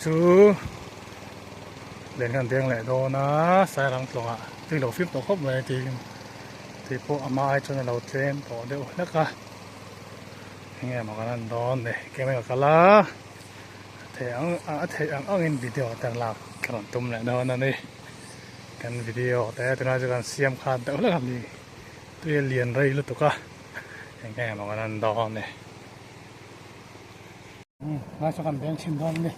chu len kan deng leh dawn a sairang tlawngah tui lo fim tawh khawp mai tiin tui pawh a hma ai chuan a lo tlem tawh deuh hlek a enge maw kan han dawn ni keimah ka kal a a theih ang a theih ang angin video te lak ka rawn tum leh dawn a ni kan video te tunlai chu kan siam khan deuh hlek a ni tui a lian rei lutuk a enge maw kan han dawn ni. Lai saw kan beng chhin dawn a ni.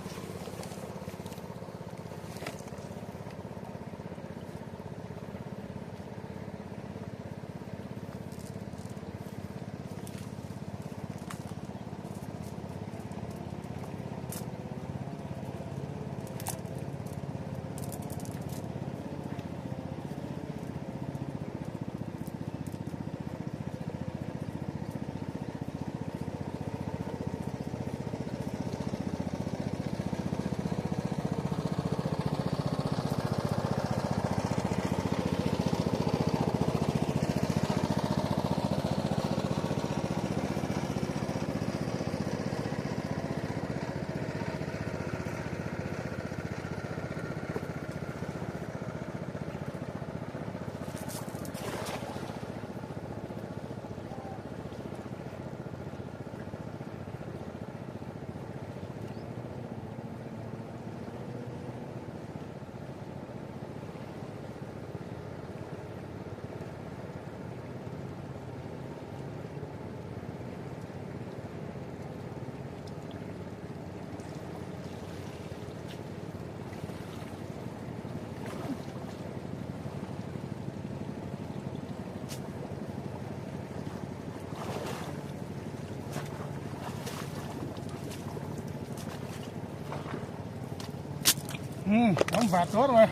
Ừ, đóng vạt tốt rồi.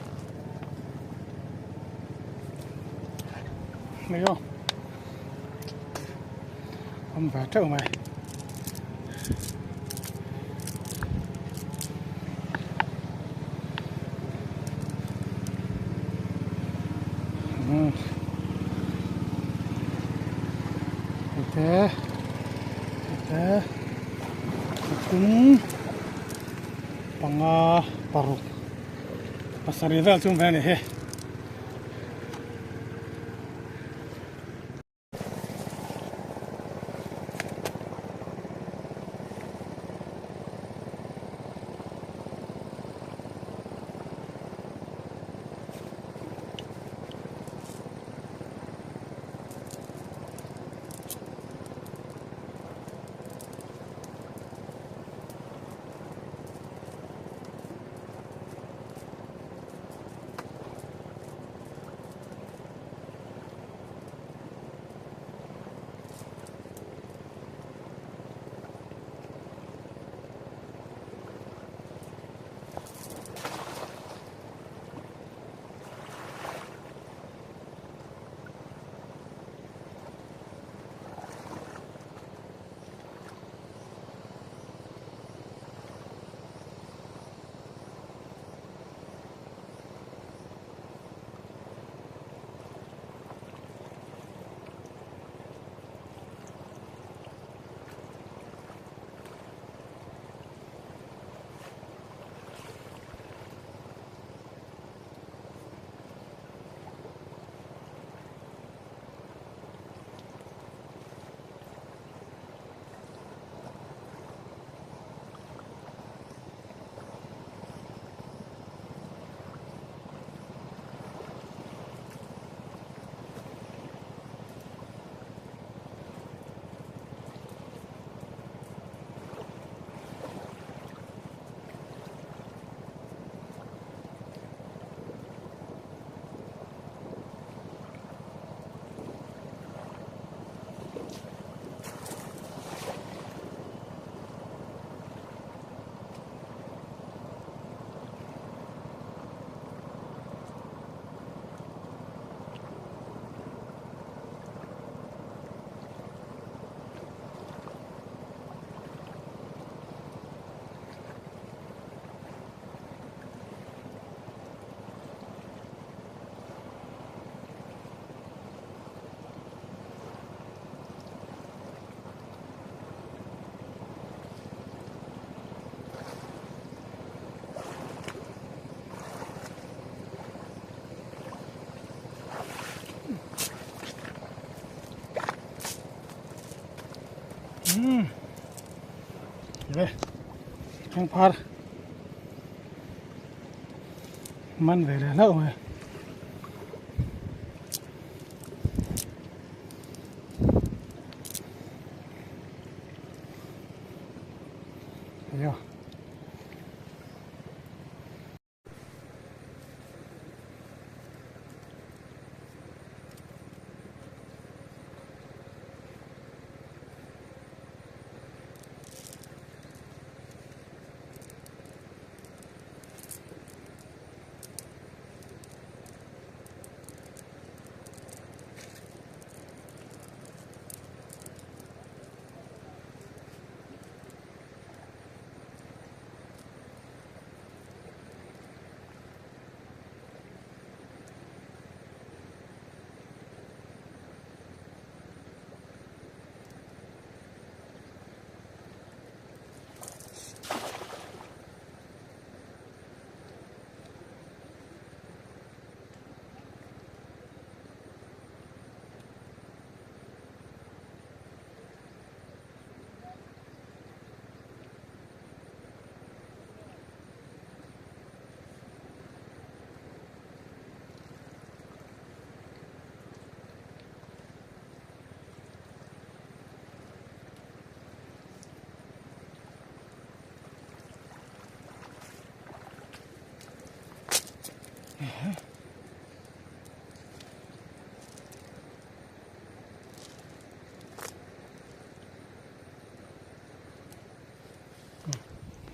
Thấy không? Không vạt trâu mày. Ừ. Thế. Thế. Pathum panga paruk pasarih vel chung ve a ni hi. ve lengphar man ve leh hlauh mai. Yo.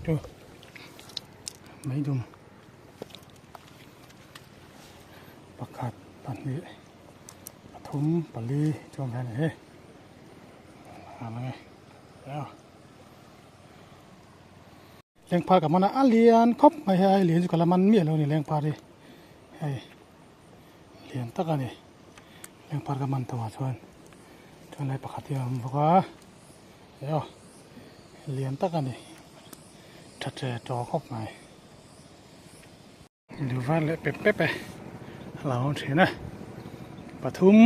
Chu mai dum pakhat pahnih pathum pali chuan hian he a lang e Lengphar ka hman a a lian khawp mai hei a lian chu ka la man miah lo a ni lengphar hi hei lian tak a ni lengphar ka man tawh ah chuan chuan lai pakhat hi a awm bawk a hei aw lian tak a ni tha che tawh khawp mai. Lu var leh pep pep e a lo awm thin a pathum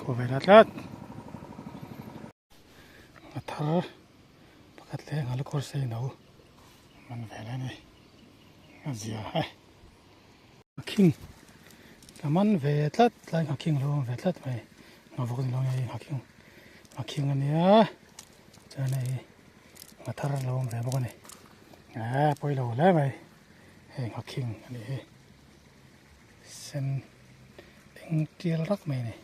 khaw ve la tlat a thar pakhat leh nghal kawr sei no man ve leh a ni a zia e a khing ka man ve tlat tlai nghakhing a lo awm ve tlat mai nghavawk ni lo nge nghakhing nghakhing a nia chuan hei nghathar a lo awm ve bawk a ni eh pawi lo hle mai hei nghakhing a nih hi sen eng tial rak mai a ni.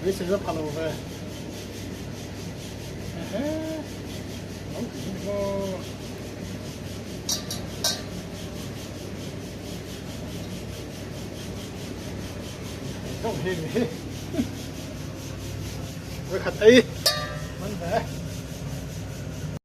Beisei la pha lo ve ehe lo ti ni maw. Deuh hi ni hi. Vawikhat ei.